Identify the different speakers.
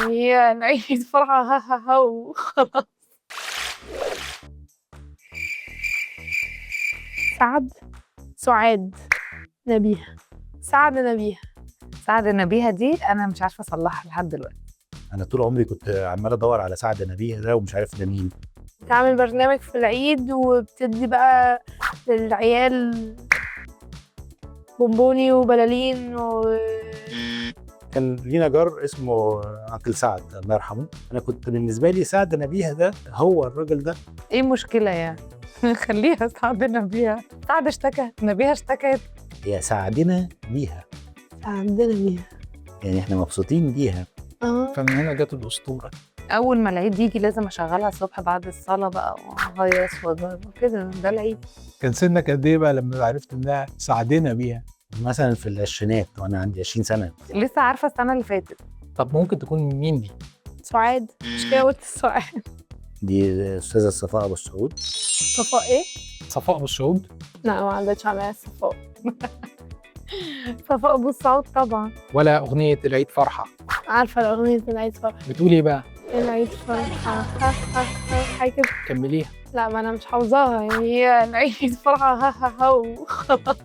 Speaker 1: يعني هي العيد فرحة ها ها ها وخلاص. سعد، سعاد، نبيهة. سعد نبيهة.
Speaker 2: سعد نبيهة دي أنا مش عارفة أصلحها لحد دلوقتي.
Speaker 3: أنا طول عمري كنت عمال أدور على سعد نبيهة ده ومش عارف ده مين.
Speaker 1: بتعمل برنامج في العيد وبتدي بقى للعيال بونبوني وبلالين و
Speaker 3: كان لينا جار اسمه uncle سعد الله يرحمه. أنا كنت بالنسبة لي سعد نبيهة ده هو الراجل ده.
Speaker 2: إيه المشكلة يعني؟ خليها سعد نبيهة. سعد اشتكى، نبيهة اشتكت.
Speaker 3: يا سعدنا بيها.
Speaker 1: سعدنا بيها،
Speaker 3: يعني احنا مبسوطين بيها.
Speaker 4: فمن هنا جت الأسطورة.
Speaker 2: أول ما العيد يجي لازم أشغلها الصبح بعد الصلاة بقى وأهيص وكده، ده العيد.
Speaker 4: كان سنك قد إيه بقى لما عرفت إنها سعدنا بيها؟
Speaker 3: مثلا في العشرينات وأنا عندي 20 سنة.
Speaker 2: لسه عارفة السنة اللي فاتت.
Speaker 4: طب ممكن تكون مين دي؟
Speaker 1: سعاد، مش كده قلت سعاد.
Speaker 3: دي الأستاذة صفاء أبو السعود.
Speaker 1: صفاء إيه؟
Speaker 4: صفاء أبو السعود؟
Speaker 1: لا ما عدتش عليا صفاء.
Speaker 2: صفاء أبو السعود طبعا.
Speaker 4: ولا أغنية العيد فرحة؟
Speaker 1: عارفة الأغنية العيد فرحة.
Speaker 4: بتقول إيه بقى؟
Speaker 1: العيد فرحة ها ها ها حاجة كده.
Speaker 4: كمليها.
Speaker 1: لا ما أنا مش حافظاها، يعني هي العيد فرحة ها ها ها وخلاص.